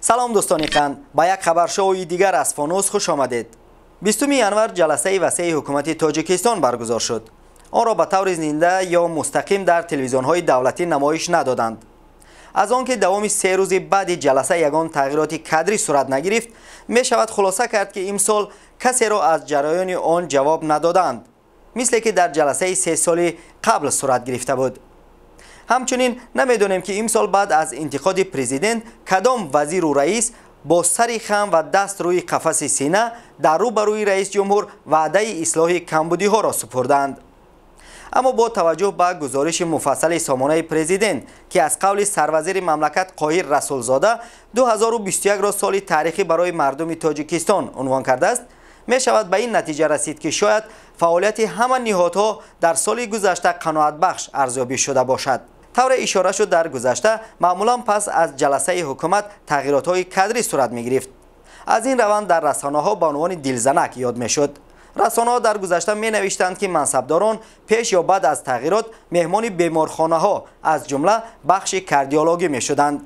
Салом дӯстони қанд, ба як хабаршоуи дигар аз Фонус хуш омадед. 20 январ ҷаласаи васеи ҳукумати Тоҷикистон баргузор шуд. Онро ба таври зинда ё мустақим дар телевизионҳои давлатӣ намоиш надоданд. Аз он ки давоми 3 рӯзи баъди ҷаласа ягон тағйироти кадрӣ сурат нагирифт, мешавад хулоса кард, ки имсол касеро аз ҷараёни он ҷавоб надоданд, мисле ки дар ҷаласаи 3 соли қабл сурат гирифта буд. Ҳамчунин намедонем, ки имсол баъд аз интиқоди президент кадом вазиру раис бо сари хам ва даст рӯи қафаси сина дар рӯ ба рӯи раис ҷумҳур ваъдаи ислоҳи камбудиҳоро супурданд. Аммо бо таваҷҷӯҳ ба гузориши муфассали сомонаи президент, ки аз қавли сарвазири мамлакат Қоҳир Расулзода 2021-ро соли таърихӣ барои мардуми Тоҷикистон унвон кардааст, мешавад ба ин натиҷа расид, ки шояд фаъолияти ҳама ниҳодҳо дар соли гузашта қаноатбахш арзёбӣ шуда бошад. Тавре ишора шуд, дар гузашта маъмулан пас аз ҷаласаи ҳукумат тағйиротҳои кадрӣ сурат мегирифт. Аз ин раванд дар расонаҳо ба унвони дилзанак ёд мешуд. Расонаҳо дар гузашта менавиштанд, ки мансабдорон пеш ё баъд аз тағйирот меҳмони беморхонаҳо, аз ҷумла бахши кардиологӣ мешуданд.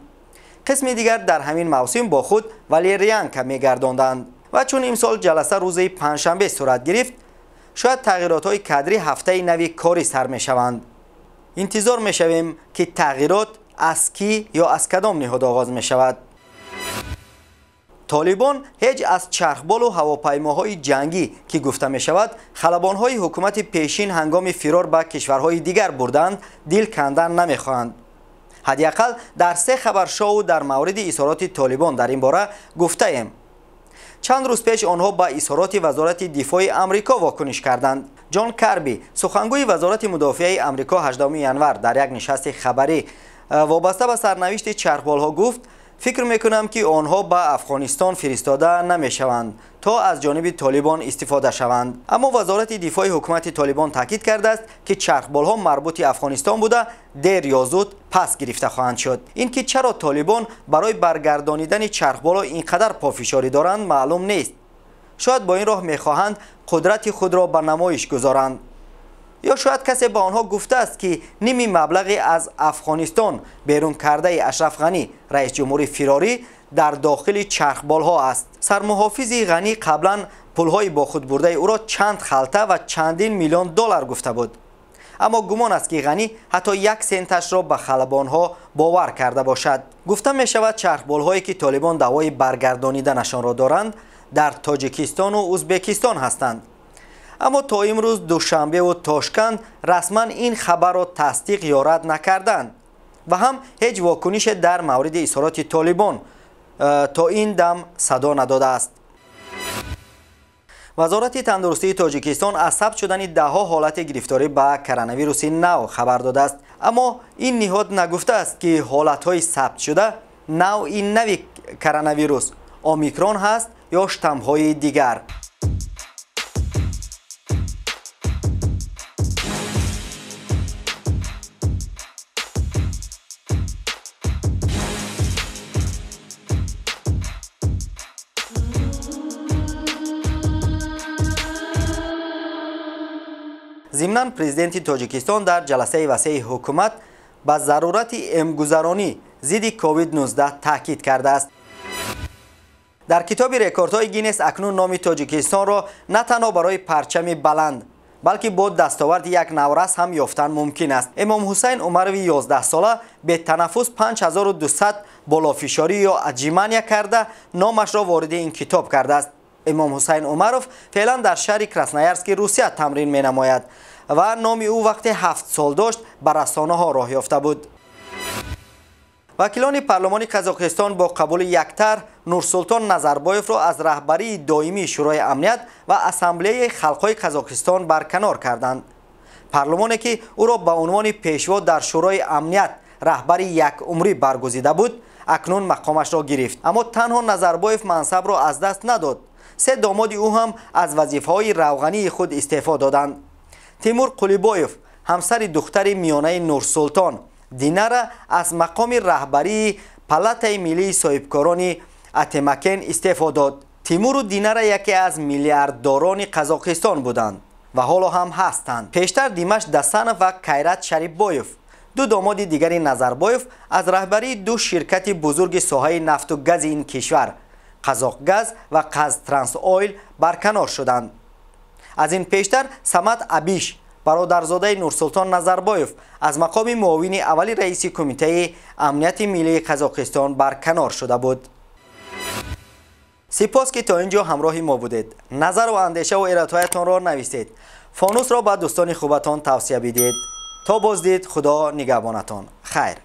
Қисми дигар дар ҳамин мавсим бо худ валерианка мегардонданд. Ва чун имсол ҷаласа рӯзи панҷшанбе сурат гирифт, шояд тағйиротҳои кадрӣ ҳафтаи нави корӣ сар мешаванд. Интизор мешавем, ки тағйирот аз кӣ ё аз кадом ниҳод оғоз мешавад. Толибон ҳеҷ аз чархболу ҳавопаймоҳои ҷангӣ, ки гуфта мешавад халабонҳои ҳукумати пешин ҳангоми фирор ба кишварҳои дигар бурданд, дил кандан намехоҳанд. Ҳадди ақал дар 3 хабаршоу дар мавриди изҳороти Толибон дар ин бора гуфтаем. Чанд рӯз пеш онҳо ба изҳороти Вазорати дифои Амрико вокуниш карданд. Ҷон Карби, сухангӯи Вазорати мудофиаи Амрико, 18 январ дар як нишасти хабарӣ вобаста ба сарнавишти чархболҳо гуфт: фикр мекунам, ки онҳо ба Афғонистон фиристода намешаванд, то аз ҷониби Толибон истифода шаванд. Аммо Вазорати дифои ҳукумати Толибон таъкид кардааст, ки чархболҳо марбути Афғонистон буда, дер ё зуд пас гирифта хоҳанд шуд. Ин ки чаро Толибон барои баргардонидани чархболҳо ин қадар пофишорӣ доранд, маълум нест. Шояд бо ин роҳ мехоҳанд қудрати худро ба намоиш гузоранд. Ё шояд касе ба онҳо гуфтааст, ки ними маблағи аз Афғонистон берун кардаи Ашраф Ғанӣ, раис ҷумҳури фирорӣ, дар дохили чархболҳо аст. Сармуҳофизи Ғанӣ қаблан пулҳои бо худ бурдаи ӯро чанд халта ва чандин миллион доллар гуфта буд. Аммо гумон аст, ки Ғанӣ ҳатто 1 сенташро ба халабонҳо бовар карда бошад. Гуфта мешавад, чархболҳое ки Толибон даъвои баргардониданашонро доранд, дар Тоҷикистону Ӯзбекистон ҳастанд. Аммо то имрӯз Душанбеву Тошканд расман ин хабарро тасдиқ ё рад накарданд ва ҳам ҳеҷ вокунише дар мавриди изҳороти Толибон то ин дам садо надодааст. Вазорати тандурустии Тоҷикистон аз сабт шудани даҳҳо ҳолати гирифторӣ ба коронавируси нав хабар додааст. Аммо ин ниҳод нагуфтааст, ки ҳолатҳои сабтшуда навъи нави коронавирус омикрон ҳаст ё штаммҳои дигар. Зимнан президенти Тоҷикистон дар ҷаласаи васеи ҳукумат ба зарурати эмгузаронӣ зидди COVID-19 таъкид кардааст. Дар китоби рекордҳои Гиннес акнун номи Тоҷикистонро на танҳо барои парчами баланд, балки бо дастоварди як наврас ҳам ёфтан мумкин аст. Имом Ҳусайн Умарови 11сола бетанаффус 5200 болофишорӣ ё отжимания карда, номашро вориди ин китоб кардааст. Имом Ҳусайн Умаров феълан дар шаҳри Красноярски Русия тамрин менамояд ва номи ӯ вақте 7 сол дошт ба расонаҳо роҳ ёфта буд. Вакилони парлумони Қазоқистон бо қабули як тарҳ Нурсултон Назарбоевро аз раҳбарии доимии Шӯрои амният ва Ассамблеяи халқҳои Қазоқистон барканор карданд. Парлумоне ки ӯро ба унвони пешво дар Шӯрои амният раҳбари якумрӣ баргузида буд, акнун мақомашро гирифт. Аммо танҳо Назарбоев мансабро аз даст надод. 3 домоди ӯ ҳам аз вазифаҳои равғании худ истеъфо доданд. Тимур Қулибоев, ҳамсари духтари миёнаи Нурсултон Динара, аз мақоми раҳбарии Палатаи миллии соҳибкорони Атемакен истеъфо дод. Тимуру Динара яке аз миллиарддорони Қазоқистон буданд ва ҳоло ҳам ҳастанд. Пештар Димаш Дасанов ва Кайрат Шарипбоев, Ду домоди дигари Назарбоев аз раҳбарии ду ширкати бузурги соҳаи нафту гази ин кишвар, Қазоқгаз ва Қазтрансойл, барканор шуданд. Аз ин пештар Самат Абиш, бародарзодаи Нурсултон Назарбоев, аз мақоми муовини аввали раиси Кумитаи амнияти миллии Қазоқистон барканор шуда буд. Сипос, ки то ин ҷо ҳамроҳи мо будед. Назару андешаву эродҳоятонро нависед. Фонусро ба дӯстони хубатон тавсия бидиҳед. То боздид, Худо нигаҳбонатон. Хайр.